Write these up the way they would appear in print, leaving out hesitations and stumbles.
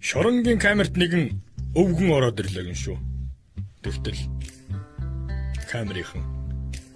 Шоронгийн камерт нэгэн өвгөн ороод ирлээ гин шүү. Тэгтэл камерийнхан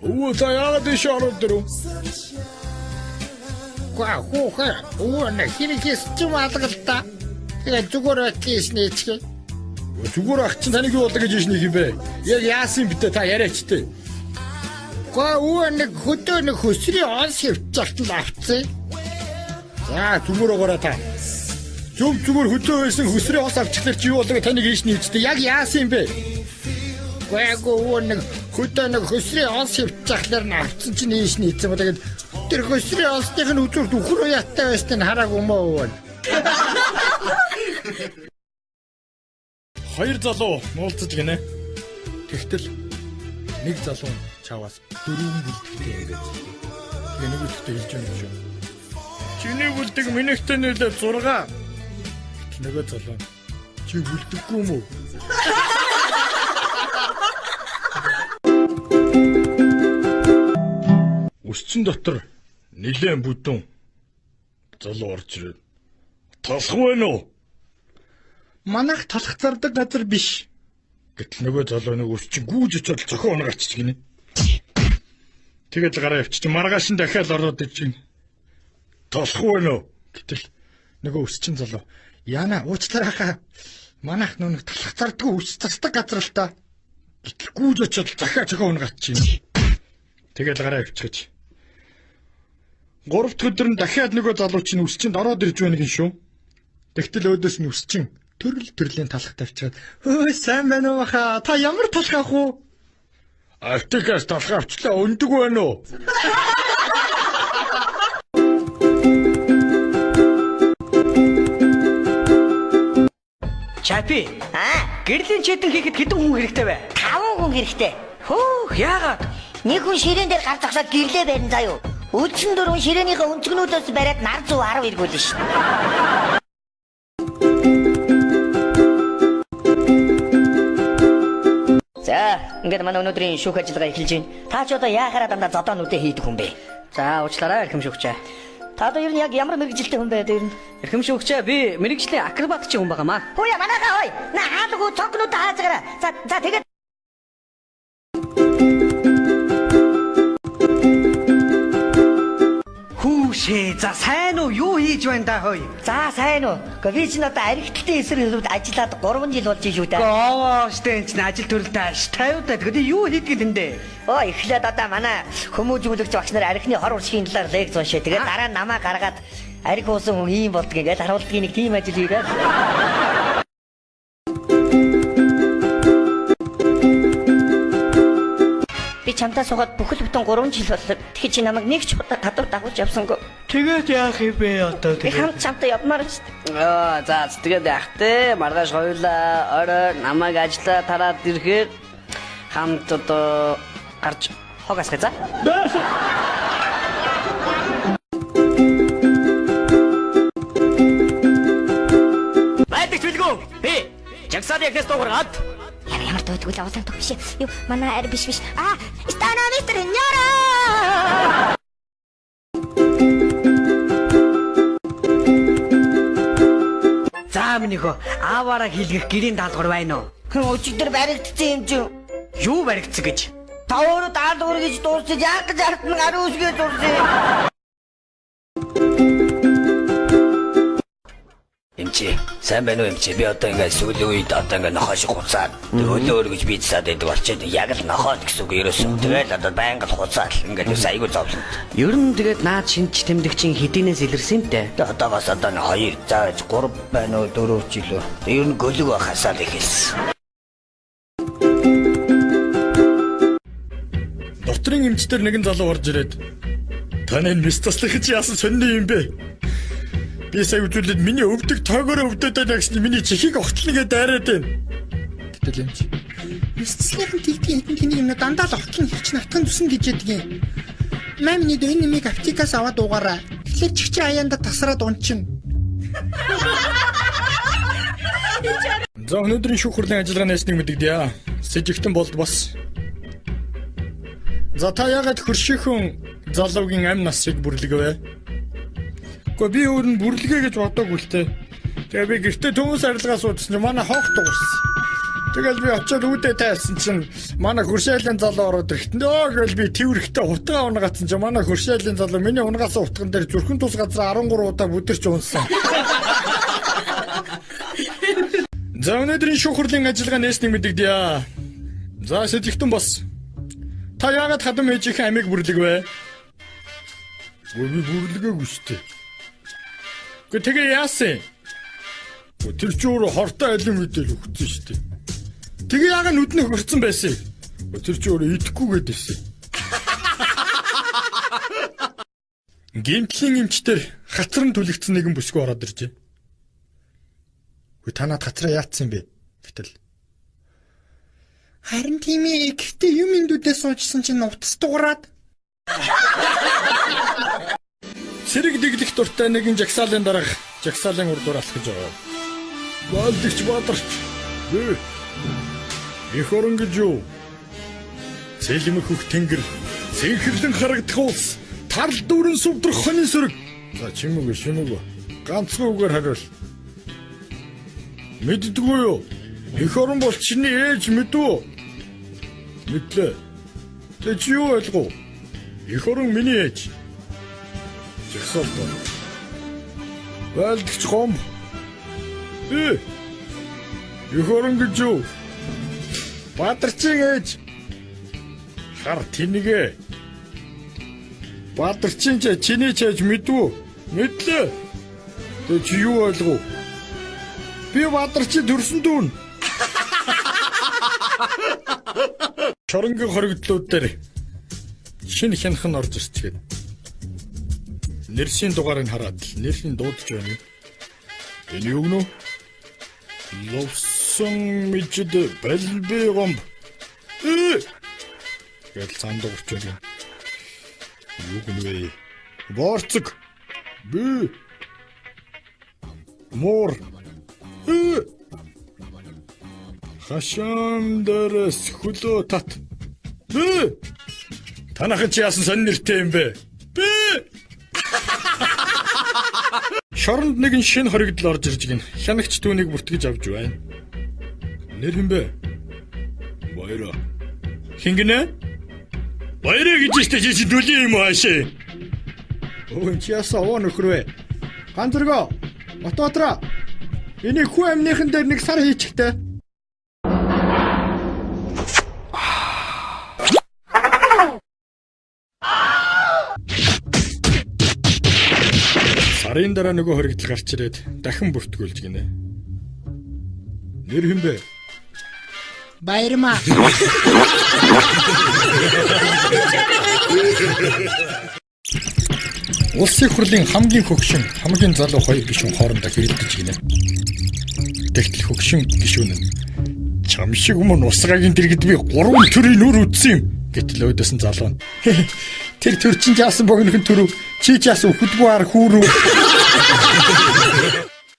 өвөө та яагаад ийш ороод ирэв? Гва хүүхэ өвөө нэ хэрэг хийсэн алга л та. Тэгээ зүгээр хийсэн нийцгээ. Зүгээр ах чинь таныг юу болоо гэж ийш нэг юм бэ? Яг яасан юм бэ та яриач тээ. Гва өвөө нэг хөдөө нэг хөсрийн онс хөвцөлт авцсан. За зүгээр огоороо та. Зөв зүгээр хөдөө байсан хөсрийн ос авчихлаар чи юу болоо таныг ийш нийцтэй. Яг яасан юм бэ? Гва өвөө нэг хөдөө нэг хөсрийн онс хөвцөлтөөр нь авцсан чинь ийш нийцсэн. Тэгээд тэр хөсрийн онсных нь үзүүрт үхэр уяаттай байсан нь хараагүй юм уу өвөө. Хоёр залуу нуулцаж гинэ. Тэгтэл нэг залуу чаваас дөрвөн бүлдэгтэй юм гэж. Тэгээ нэг бүлдэгтэй хэлж байгаа юм шүү. Чиний бүлдэг минийхтэй нийлээ 6. Гэтэл нөгөө залуу чи бүлдэггүй юм уу? Өсчин дотор нилээн бүдүүн залуу орж ирээд талах байна уу? Манайх талах зардаг газар биш. Гэтэл нөгөө залуу нэг өсчин гүүж очиод зохион унагаачих гинэ. Тэгээд гараа явчих. Маргааш нь дахиад ороод ир чинь. Талах байна уу? Гэтэл нөгөө өсчин залуу яна уучлаарай хаа. Манайх нүг талах зардаггүй өс засдаг газар л та. Гэтэл гүүж очиод захиа зохион унагаачих. Тэгээд гараа явчих. Гурав дахь өдөр нь дахиад нөгөө залуу чинь өсчинд ороод ирж байна гин шүү. Тэгтэл өөдөөс нь өсчин төрөл төрлийн талах тавьчаад хөөе сайн байна уу хаа та ямар талах авах уу? Аптекаас талах авчлаа өндөг байна уу? Чапи. Аа, гэрлийн чэдэн хийхэд хэдэн хүн хэрэгтэй вэ? 5 хүн хэрэгтэй. Хөөх, яагаад? Нэг хүн ширээн дээр гар зогсоод гэрлээ барин заа юу. Үлдсэн дөрвөн ширээнийхээ өнцгнүүдээс бариад нар 110 эргүүлнэ шүү. За, ингээд манай өнөөдрийн шүүх ажиллагаа эхэлж байна. Та ч одоо яахаараа дандаа зодоо нүдэ хийдэг хүн бэ? За, уучлаарай эрхэм шүүгчээ. Та одоо ер нь яг ямар мэргэжилтэй хүн бэ ер нь? Эрхэм шүүгчээ, би мэргэжлийн акробатч хүн байгаамаа. Хөөе, манайхаа хөөе. На хаалгүй цогнуудаа хаазгараа. За, за тэгээд Хүүшээ, за сайн уу? Юу хийж байна да хөөе? За сайн уу? Гэхдээ би чинь одоо архитектын эсрэг хөлөвд ажиллаад 3 жил болж шүү дээ. Оо, штэ энэ чинь ажил төрөлтэй ш 50 даа. Тэгэхээр юу хийдгийг тэндэ? Оо, эхлээд одоо манай хүмүүжүүлэгч багш нар архины хор уршигын талаар лекц уншаа. Тэгээд дараа нь намаа гаргаад арх уусан хүн ийм болдгийг ингээд харуулдгийг нэг тийм ажил хийгээд. Би чамдаа суугаад бүхэл бүтэн 3 жил боллоо. Тэгэхээр чи намайг нэг ч удаа гадуур дагуулж явсангүй. Тэгээд яах юм бэ одоо тэгээд? Би хамт чамтай явмаар шүү дээ. Аа, за тэгээд яах вэ? Маргааш хоёулаа орой намайг ажиллаа тараад ирэхээр хамт одоо гарч хог асгая за. Байдагч билгүү. Би жагсааны эхнээс дуугаргаад ямар дуудгүй л улаан тог биш. Юу манай ари биш биш. Аа, стана мистер Ньора. За минийхөө ааваараа хийлгэх гэрийн даалгавар байна уу? Өчигдөр баригдсан юм чинь. Юу баригдсан гэж? Та өөрөө даалгавар гэж дуурсан. Яг гэж ард нь гар үсгээ дурсан. Эмчи, сайн байна уу эмчи? Би одоо ингээд сүүлийн үед одоо ингээд нохоо шиг хуцаад өлөө өргөж би цаад байдаг болчиход яг л нохоо гэсэн үг ерөөсөн. Тэгэл одоо байнга л хуцаал ингээд бас айгүй зовлонт. Ер нь тэгээд наад шинж тэмдэг чинь хэдийнээс илэрсэн юм те. Одоогоос одоо 2 зааж 3 байна уу 4 ч илүү. Ер нь гөлөг байхасаа л эхэлсэн. Дотрын эмчтэр нэгэн залуу орж ирээд таны мэс таслах чи яасан сонин юм бэ? Би сая үзүүлээд миний өвдөг тоогоор өвдөд байна гэсэн миний чихийг огтлно гэдээ дайраад байна. Гэтэл эмч мэс таслахын тэгдгийн хэдэн тэний юм дандаа л огтлон хэрч натхан зүсэн гэж яддаг юм. Маа миний энэ нэмийг аптекаас аваад уугаарай. Тэгэхээр чихчин аяанда тасраад унчин. За өнөөдрийн шүүх хурлын ажиллагааны эснийг мэдэгдэе. Сэжигтэн болд бас. За та яагаад хөршийнхөн залуугийн амь насыг бүрлэгэвэ? Гэхдээ би өөр нь бүрлэгээ гэж бодоогүй л те. Тэгээ би гэртээ төмөс арилгаа суудсан чинь манай хонх дуурсан. Тэгэл би очиод үүдээ тайлсан чинь манай хөршээлийн залуу ороод ирэхдээ өө гэл би тэврэхтэй утгаа унгаацсан чинь манай хөршээлийн залуу миний унгаасан утган дээр зүрхэн тус газар 13 удаа бүдэрч унсан. За өнөөдрийн шүүх хурлын ажиллагаа нээснийг мэдэгдэе. За сэжигтэн бос. Та яагаад хадам ээжийнхээ амийг бүрлэг вэ? Өө би бүрлэгээгүй шүү дээ. Гэхдээ тэгээ яасан? Тэр чи өөрөө хортой алин мэдээл өгсөн шүү дээ. Тэгээ яагаад нүдний хөрцөн байсан юм? Тэр чи өөрөө идэхгүйгээд байсан. Гэмтлийн эмчтэр хацран түлэгдсэн нэгэн бүсгүй ороод иржээ. Үгүй та над хацраа яатсан юм бэ? Гэтэл харин тийм ээ. Гэхдээ юм эндүүдээ суужсэн чинь утас дуграад. Цэрэг дэглэх дуртай нэгэн жагсаалын дарга жагсаалын урд дур алхаж байгаа. Баалдагч бадарч. Би их орон гэж юу? Цэлмэх хөх тэнгэр, цэнхэрлэн харагдах улс, тарл дүүрэн сүвдрэх хонин сөрөг. За чимээгүй шимээгүй. Ганцхан үгээр хариул. Мэддэггүй юу? Их орон бол чиний ээж мэдв үү? Мэдлээ. Тэ чи юу ойлгов? Их орон миний ээж. Жагсаалт. Байлдагч гом. Би их орон гэж юу? Бадарчин ээж. Хар тэнэгэ. Бадарчин ч чиний ч ээж мэдв үү? Мэдлээ. Тэ чи юу ойлгов? Би Бадарчин төрсөн дүүн. Чоронгийн хоригдлууд дээр шинэ хянах нь орж ирчгээд нэрсийн дугаарыг хараад нэрсийн дуудаж байна. Энэ юу гэнэ? Ловсон мижид балби гомб. Гэл цаан дуурч байна. Юу гэнэ вэ? Борцог. Би. Муур. Хашаан дээрээс хөлөө тат. Би. Танайхан чи яасан сонин нэртэй юм бэ? Би. Шоронд нэгэн шинэ хоригдол орж ирж гин. Хянагч түүнийг бүртгэж авч байна. Нэр хэн бэ? Баяра. Хэн гинэ? Баяра гэж штэ чи дүлийн юм уу хаашаа? Өө чи яасан овоо нөхөр вэ? Ганзэргөө. Отоотроо. Энийг хүү амныхан дээр нэг сар хийчихтэй. Сарын дараа нөгөө хоригдол гарч ирээд дахин бүртгүүлж гинэ. Нэр хэн бэ? Баярмаа. Улсын хурлын хамгийн хөгшин, хамгийн залуу хоёр гишүүн хоорондоо хэрэлдэж гинэ. Тэгтэл хөгшин гишүүн нь чам шиг мөн усгагийн дэргэд би 3 төрийн нүр үдсэн юм гэтэл өөдөөс нь залуу нь тэр төр чинь жаасан богинохон төрөв чи жаасан үхэдгүй ар хүүрүү.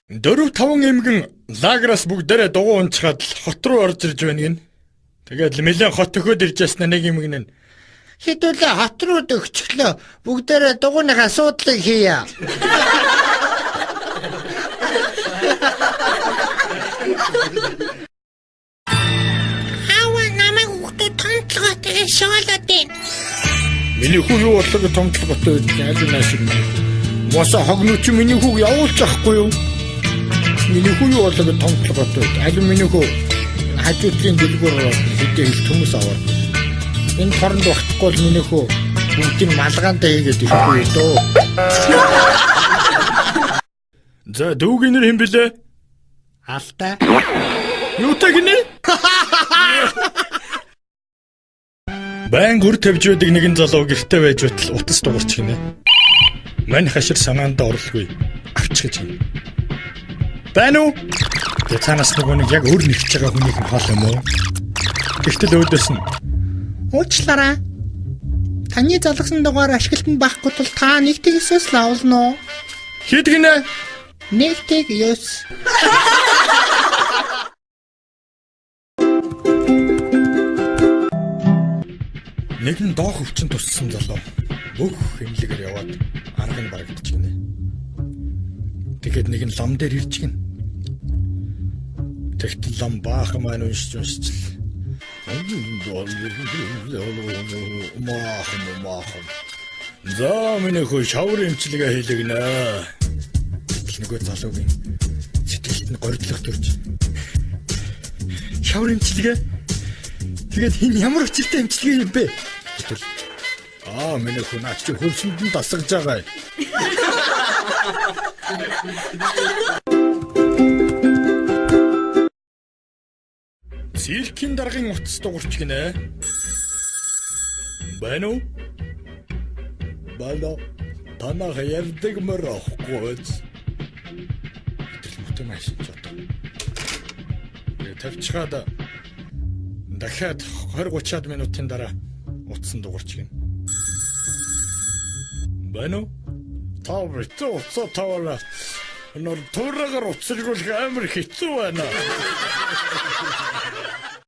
4-5 эмгэн лаграас бүгдээрээ дугуй унцгаад хот руу орж ирж байна гин. Тэгээд нэлээд хот төхөөд ирж яснаа нэг эмгэн нь хэдүүлээ хот руу дөгчлөө бүгдээрээ дугуйных асуудлыг хийе. Аава намайг хүүхдээ томтлогоотой шоолоод байна. Миний хүү юу боллоо гэж томтлогоотой байдаг аль нааш юм. Мосо хогнуу чи миний хүүг явуулчихгүй юу? Миний хүү юу боллоо гэж томтлогоотой байдаг. Аль миний хүү хажуудлын дэлгүүр ороод хэдэ хэл төмөс аваад. Энэ хоронд багтахгүй бол миний хүү бүгдийг малгаантай хийгээд ирэхгүй дөө. За дүүгийн нэр хэн блэ? Алтай. Юутай гинэ? Байн гүр тавьж байдаг нэгэн залуу гэрте байж байтал утас дуурч гинэ. Мань хашир санаандаа орлогүй. Авч гэж гинэ. Байна уу? Тэгээ цаанаас нөгөө нэг яг өөр нэгж байгаа хүнийг нь хоол юм уу? Тэгтэл өөдөөс нь уучлаарай. Таны залгасан дугаар ашиглалтанд байхгүй тул та 1-9-өөс л авлана уу? Хэд гинэ? 1-9. Нэгэн доо хөвчин туссан залуу бүх хэмлэгээр яваад арга нь барагдчихгэнэ. Тэгэхэд нэгэн лам дээр ирж гин. Тэгтэл лам баахан маань уншиж уншиж л маахан маахан. За миний хөө шавар эмчилгээ хийлгэнэ. Гэтэл нөгөө залуугийн сэтгэлд нь горилох төрж. Шавар эмчилгээ. Тэгээд хин ямар учиртай эмчилгээ юм бэ? Гэтэл аа миний хөө наач чи хөвсөнд нь дасгаж байгаа. Циркийн даргын утас дуурч гинэ. Байна уу? Байна. Танах ярьдаг мөр ахгүй. Гэтэл бүтэн машин ч одоо. Тэгээ тавьчихад дахиад 20 30-аад минутын дараа утсан дуурч гин. Байна уу? Та битүү утсаа таваараа. Нөр туураагаар утсалгуулах амар хэцүү байна.